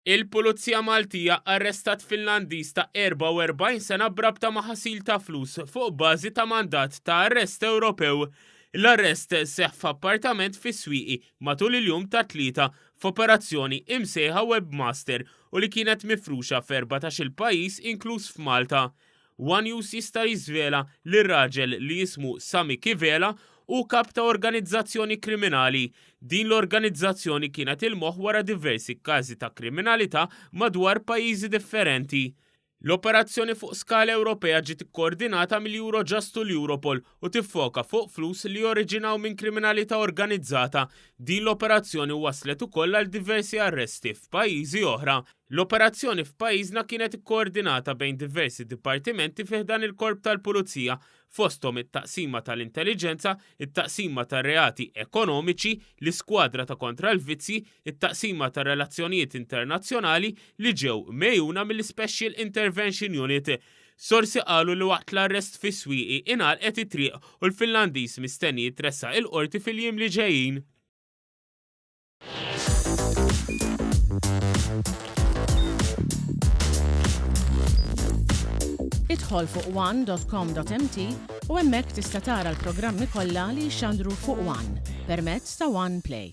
Il-Pulizija Maltija arrestat Finlandiż ta' 44 sena b'rabta ma' ħasil ta' flus fuq bażi ta' mandat ta' arrest Ewropew. L-arrest seħħ f'appartament fis-Swieqi matul il-jum tat-Tlieta f'operazzjoni imsejħa Webmaster u li kienet mifruxa f'14-il pajjiż inkluż f'Malta. One News jista' jiżvela li r-raġel li jismu Sami Kivela hu kap ta' organizzazzjoni kriminali. Din l-organizzazzjoni kienet il-moħħ wara diversi każi ta' kriminalità madwar pajjiżi differenti. L-operazzjoni fuq skala Ewropea ġiet ikkoordinata mill-Eurojust u l-Europol u tiffoka fuq flus li joriġinaw minn kriminalità organizzata. Din l-operazzjoni wasslet ukoll għal diversi arresti f'pajjiżi oħra. L-operazzjoni f'pajjiżna kienet ikkoordinata bejn diversi dipartimenti fi ħdan il-Korp tal-Pulizija, fosthom it-Taqsima tal-Intelliġenza, it-Taqsima tar-Reati Ekonomiċi, l-Iskwadra ta' Kontra l-Vizzji, it-Taqsima tar-Relazzjonijiet Internazzjonali li ġew megħjuna mill-Ispecial Intervention Unit. Sorsi qalu li waqt l-arrest fis-Swieqi ingħalqet it-triq u l-Finlandiż mistenni jitressaq il-Qorti fil-jiem li ġejjin. Idħol fuq one.com.mt u hemmhekk tista' tara l-programmi kollha li jixxandru fuq One permezz ta' One Play.